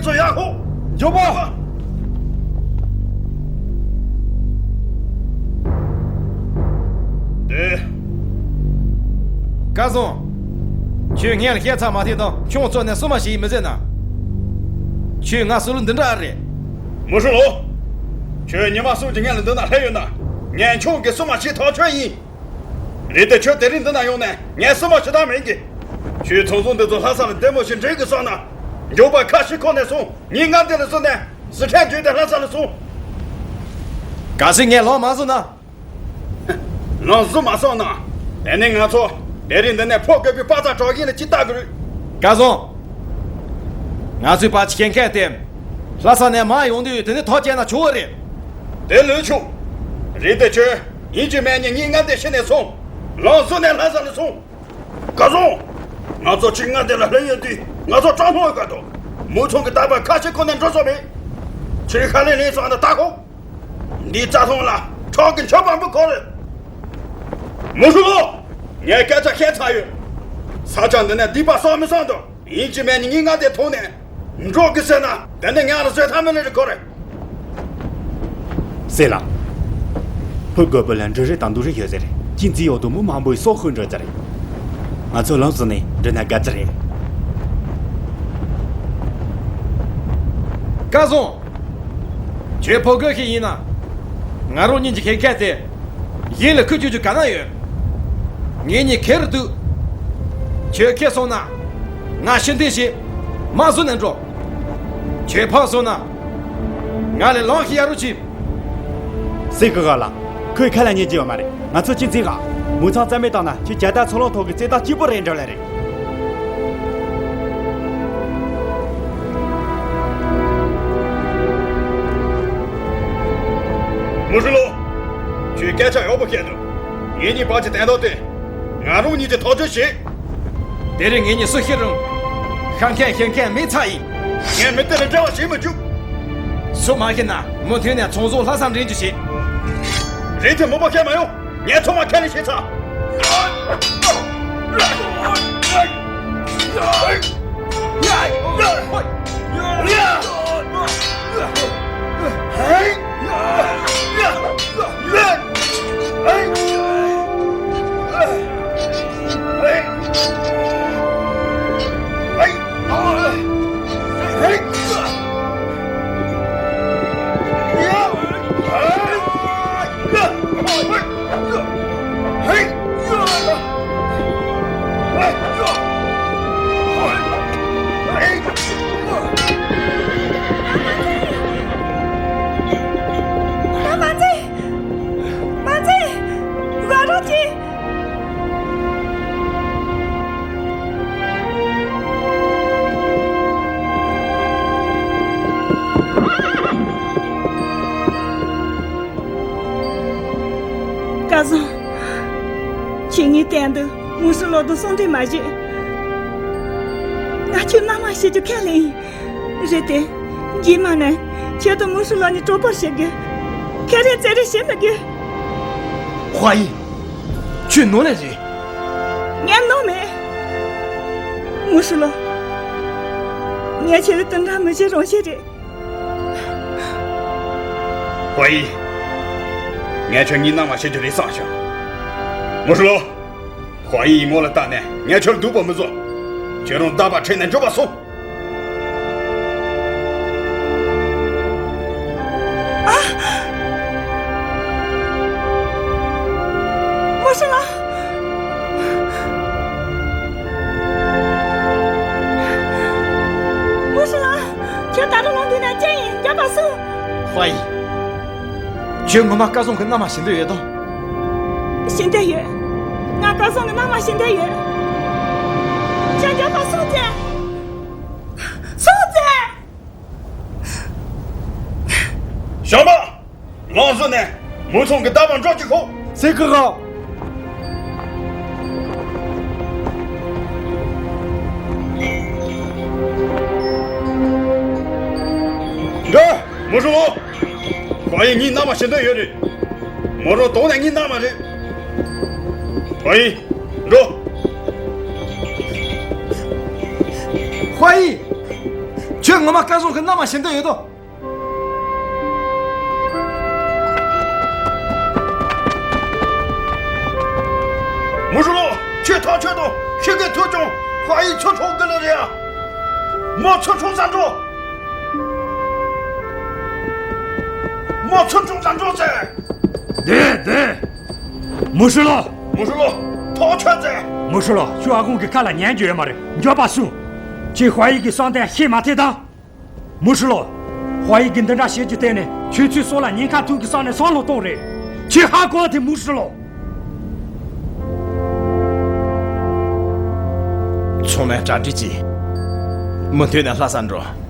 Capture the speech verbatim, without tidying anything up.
ཚོ་ཡག་ཧོ། མགྱོགས་པོ། དེ། སྐལ་བཟང་། ཁྱོད་ངས་ལ་བཤད་ཚར་མ་ཐེངས་དང་ཁྱོད་ཚོ་ནས་སུ་མ་ཞིག་ཡིན་མི་ཟེར་ན། ཁྱོད་ང་སུ་ལ་འདི་འདྲ་ཨ་རེད། མུ་ཧྲི་ལོ། ཁྱོད་ཉི་མ་གསུམ་གྱི་ངས་ལ་འདི་ན་སླེབས་ཡོད་ན། ངས་ཁྱོད་ཀྱི་སུ་མ་ཞིག་ཐག་ཆོད་ཡིན། རེད་དེ་ཁྱོད་དེ་རིང་འདི་ན་ཡོང་ནས་ངས་སུ་མ་ཞིག་ཐག་མེད་གི། ཁྱོད་ཚོང་ཟོག་འདི་ཚོ་ལྷ་ས་ལ་བདེ་མོ་ཞིག་འདྲེན་གི་སོང་ན། མགྱོགས་པ་ཁ་ཤས་ཁོ་ནས་སོང་། ངས་ང་འདི་ལ་བཟོས་ནས་སི་ཁྲོན་བརྒྱུད་དེ་ལྷ་ས་ལ་སོང་། གལ་སྲིད་ངས་ལམ་མ་བཟོས་ན། ལམ་བཟོས་མ་སོང་ན། དེ་ནས་ང་ཚོ་དེ་རིང་འདི་ནས་ཕོ་རྒོད་པའི་པ་ཙ་གྲོགས་ཡིན་ལ་ཅི་ལྟ་དགོས་རེད། སྐལ་བཟང་། ང་ཚོའི་པ་ཅི་ཁེན་ཁན་དེ། ལྷ་ས་ནས་མ་ཡོང་དུས་དེ་ནས་ཐག་བཅད་ན་ཆོག་གི་རེད། དེ་ལོས་ཆོག་རེད་དེ་ཁྱོད་ཡིན་གཅིག་མིན་གཉིས་ངའི་མངའ་སྡེ་ཕྱི་ནས་སོང་། ལམ་བཟོས་ནས་ལྷ་ས་ལ་སོང་། སྐལ་བཟང་། ང་ཚོ་གཅིག་མངའ་སྡེ་ལ་སླེབས་ཡོད་དུས་ང་ཚོ་སྐྲག་སྣང་ཡོད་ག་དོ། མུ་ཚང་གི་རྟ་པ་ཁ་ཤས་ཁོ་ནས་འགྲོ་སོང་བས། ཁྱོད་ཁ་ལེ་ལེ་སོང་ན་ད་ཁོ། འདིའི་རྩྭ་ཐང་ལ་ཁྲག་གི་མཆོད་པ་འབུལ་དགོས་རེད། མུ་ཧྲི་ལོ། ངས་སྐད་ཆ་བཤད་ཚར་ཡོད། ས་ཆ་འདི་ནས་སྡིག་པ་བསགས་མི་བསགས་འདུག་ཡིན་གཅིག་མིན་གཉིས་ངའི་མངའ་སྡེ་ཐོག་ནས་འགྲོ་གི་ཟེར་ན་དེ་ནི་ང་ལ་བཟོད་ཐབས་མེད་ལེ་རེད་གོ་རེད། སྲས་ལགས། ཕོ་རྒོད་པོ་ལ་འབྲུ་རིགས་དང་འདུག་རིགས་ཡོད་ཟེར། ཅི་འཛིན་ཡོད་དུ་མི་མང་པོའི་སྲོག་ཤོར་འགྲོ་རྒྱུ་རེད། ང་ཚོ་ལམ་བཟོས་ནས་འགྲོ་ན་དགའ་རྒྱུ་རེད། སྐལ་བཟང་། ཁྱོད་ཕོ་རྒོད་ཞིག་ཡིན་ན། ང་རང་གཉིས་ཀྱི་ཁེ་ཁ་དེ། ཡིད་ལ་ཁུར་བཅུག་རྒྱུ་ག་ན་ཡོད། ངེད་གཉིས་ཁེར་འདུག་ཁྱོད་ཁེ་སོང་ན། ང་ཤི་འདི་ཞིག་མ་བཟོ་ནས་འགྲོ། ཁྱོད་ཕངས་སོང་ན། ང་ལས་ལངས་ཤིག་ཡ་རུ་ཆི། སྲས་སྐུ་ངོ་ལགས། ཁོས་ཁ་ལ་ཉན་གྱི་ཡོད་མ་རེད། ང་ཚོ་ཅི་འཛིན་ག་མུ་ཚང་རྩ་མེད་བཏང་ན་ཁྱོད་ཇ་རྟ་ཚོང་ལམ་ཐོག་གི་རྩེ་ཐག་གཅིག་པོ་རེད་འགྲོ་ལེ་རེད། མུ་ཧྲི་ལོ། ཁྱོད་སྐད་ཆ་ཡག་པོ་བཤད་འདུག་ངེད་གཉིས་བར་གྱི་དན་རྟགས་དེ། ང་རང་གཉིས་ཀྱིས་ཐག་གཅོད་བྱེད། དེ་རིང་ངེད་གཉིས་སུ་ཤི་རུང་། ཤ་མཁན་ཤི་མཁན་མི་ཚ་ཡིན། ངས་མི་དེ་ལ་འབྲེལ་བ་བྱེད་མི་བཅུག་སུ་མ་ཤི་ན་མུ་མཐུད་ནས་ཚོང་ཟོག་ལྷ་སར་འདྲེན་རྒྱུ་བྱེད། རེད་དེ་མུ་པ་ཤི་མ་ཡོང་། ངས་ཐོག་མ་ཁས་ལེན་བྱས་ཚར། སྐལ་བཟང་། ཁྱེད་ངའི་སྟེང་དུ་མུ་ཧྲི་ལོ་དང་གསུམ་འདྲེས་མ་བྱེད། ང་ཁྱོད་མནའ་མ་བྱེད་རྒྱུ་ཁས་ལེན་ཡིན། རེད་དེ། རྗེས་མ་ནས་ཁྱེད་དང་མུ་ཧྲི་ལོ་གཉིས་གྲོགས་པོར་བྱེད་དགོས། ཁེ་རེ་བཙེ་རེ་བྱེད་མི་དགོས། ཧྭ་ཡི། ཁྱོད་ནོར་ལས་རེད། ངས་ནོར་མེད། མུ་ཧྲི་ལོ། ངས་ཁྱེད་ལ་དུང་སྒྲ་མི་བྱེད་རང་བྱེད་རེད། ཧྭ་ཡི། ངས་ཁྱོད་གཉིས་མནའ་མ་བྱེད་རྒྱུ་རེད་བསམ་བྱུང་། མུ་ཧྲི་ལོ། ཧྭ་ཡི་ཡི་ངོ་ལ་བལྟས་ནས་ངས་ཁྱོད་སྡུག་པོ་མི་བཟོ། ཁྱོད་རང་རྟ་པ་ཁྲིད་ནས་མགྱོགས་པ་སོང་། ཨ། མུ་ཧྲི་ལོ། མུ་ཧྲི་ལོ། ཁྱོད་ད་དུང་ལམ་འདི་ན་སྐྱེལ་ཡིན། མགྱོགས་པ་སོང་། ཧྭ་ཡི། ཁྱོད་ངོ་མ་སྐལ་བཟང་གི་མནའ་མ་བྱེད་འདོད་ཡོད་དམ། བྱེད་འདོད་ཡོད། ང་སྐལ་བཟང་གི་མནའ་མ་བྱེད་འདོད་ཡོད། ཁྱོད་མགྱོགས་པ་སོང་ཙེ། སོང་ཙེ། ཞོགས་པ། ལམ་བཟོས་ནས་མུ་ཚང་གི་རྟ་པ་འགྲོ་གཅིག་ཤོག་སྲས་སྐུ་ངོ། འགྲོ། མུ་ཧྲི་ལོ། ཧྭ་ཡི་ངའི་མནའ་མ་བྱེད་འདོད་ཡོད་རེད། མོ་རང་དོན་ནས་ངའི་མནའ་མ་རེད། ཧྭ་ཡི། འགྲོ། ཧྭ་ཡི། ཁྱོད་ངོ་མ་སྐལ་བཟང་གི་མནའ་མ་བྱེད་འདོད་ཡོད་དོ། མུ་ཧྲི་ལོ། ཁྱོད་ཐག་ཆོད་དོ། ཁྱོད་ཀྱི་ཐུག་ཀྱང་ཧྭ་ཡི་ཚུར་འཕྲོག་གི་ལ་རེད་ཡ། མོ་ཚུར་འཕྲོག་ཟ་འགྲོ། མོ་ཚུར་འཕྲོག་ཟ་འགྲོ་ཟེར། བདེ་བདེ། མུ་ཧྲི་ལོ། མུ་ཧྲི་ལོ། ཐག་ཆོད་ཟེར། མུ་ཧྲི་ལོ། ཁྱོད་ཨ་ཁུང་གི་ཁ་ལ་ཉན་རྒྱུ་ཡོད་མ་རེད། མགྱོགས་པ་སོང་། ཁྱེད་ཧྭ་ཡི་གི་གསང་དོན་ཤེས་མ་ཐེ་དང་། མུ་ཧྲི་ལོ། ཧྭ་ཡི་གི་འདི་འདྲ་བྱེད་རྒྱུ་དེ་ནི་ཁྱོད་ཚོའི་སྲོག་ལ་ཉེན་ཁ་ཐུག་གི་ས་ནས་སང་ལོ་གཏོང་རེད། ཁྱེད་ཧ་གོ་དེ་མུ་ཧྲི་ལོ། ཚང་མས་གྲ་སྒྲིག་གྱིས། མུ་མཐུད་ནས་ལྷ་ས་འགྲོ།